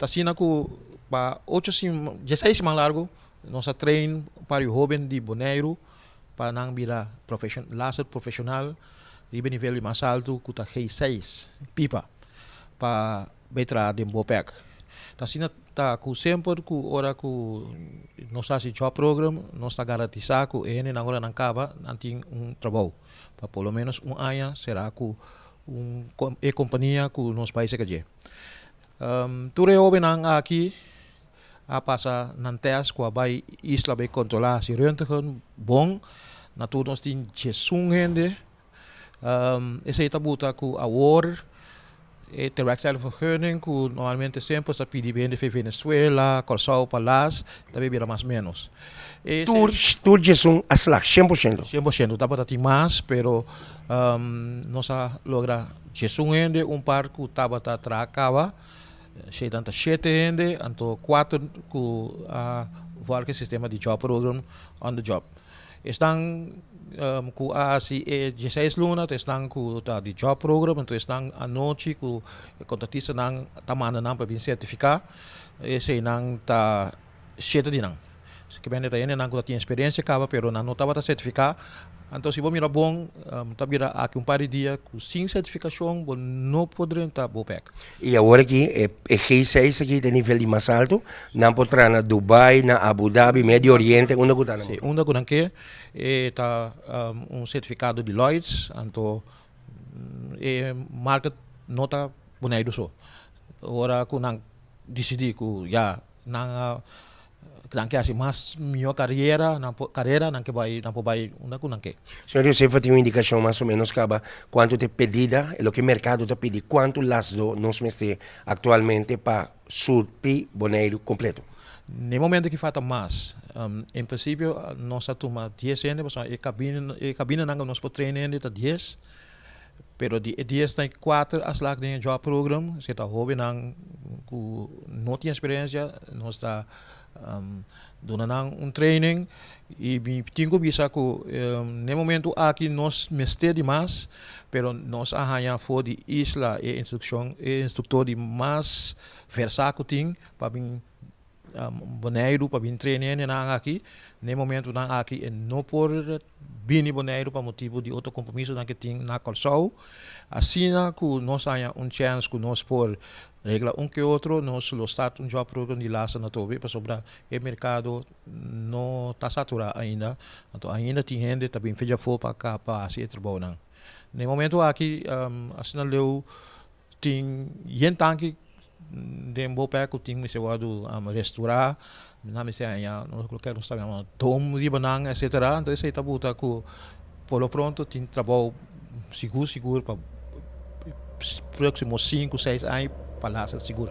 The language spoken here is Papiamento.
Ta asina ku pa ocho siman, dieseis siman largu nos a train un par di hoben di Boneiru pa nan bira laser profeshonal riba e nivel di mas altu ku ta G6, pipa, pa bai traha den Bopec. Ta asina ta ku semper ku ora ku nos hasi job program nos ta garantisá ku e hendenan ora nan kaba nan tin un trabou pa por lo menos un aña será ku un e kompania ku nos bai seka dje. Tur e hobennan aki a pasa nan test ku a bai isla bai kontrolá si röntgen bon. Na tur nos tin 11 hende. Esei ta buta ku awor e tewerkstellingsvergunning ku normalmente semper sa pidi hende for Venezuela, Kòrsou pa las, ta bai bira mas ménos. Tur tur 11 a slag 100%? 100%. Tabata tin mas pero nos a logra 11 hende, un par ku tabata traha kaba, Shetan ta shete hende, anto kuater ku a volg e sistema di job program on the job. Esnan ku a hasi e 16 luna ta esnan ku ta di job program, anto esnan anochi ku e kontratistanan ta manda nan pa bin sertifiká, eseinan ta shete di nan. Kibende ta hendenan ku ta tin eksperensia kaba pero nan no tabata sertifiká. Anto si bo mira bon ta bira aki un par di dia ku sin sertifikashon bo no por drenta bo bèk. I awor aki e G6 aki ta e nivel di mas altu. Nan por traha na Dubai, na Abu Dhabi, Medio Oriente, unda ku ta nan. Si, unda ku nan ke. E ta un sertifikado di Lloyds, anto e market no ta Boneiru so. Ora ku nan disidí ku ya nan a nan ke hasi mas mihó kariera nan por karera nan ke bai nan por bai unda ku nan ke. Señor Josefa tin un indikashon mas o menos kaba kuantu ta e pedida e loke merkado ta pidi kuantu lasdo nos mester aktualmente pa surpi Boneiru kompleto? Na e momento ki falta mas en prinsipio nos a tuma 10 hende pasobra e kabina e kabinanan ku nos por train hende ta 10 Pero di e dies ta e kuater a slag den e job program, si ta hobennan ku no tin eksperensia, nos ta duna nan un training i mi tin ku bisa ku na e momento aki nos mester di mas, pero nos a haña for di isla e instrukshon, e instruktor di mas versá ku tin pa bin Boneiru pa bin train hendenan aki. Na e momentunan aki e no por bini Boneiru pa motibu di otro kompromisonan ke tin na Kòrsou. Asina ku nos haña un chèns ku nos por regla un ke otro, nos lo start un job program di lasa na Tobe pasobra e merkado no ta saturá ainda. Anto ainda tin hende ta bin fecha afó pa pa hasi e trabounan. Na e momentu aki asina leu Tin yen tanki den bo pek ku tin mester wòrdu restorá, nan mester haña loke nos ta yama dom riba nan etcetera. Entonces esei ta buta ku por lo pronto tin trabou sigur sigur pa próksimo sinku seis aña pa laster sigur.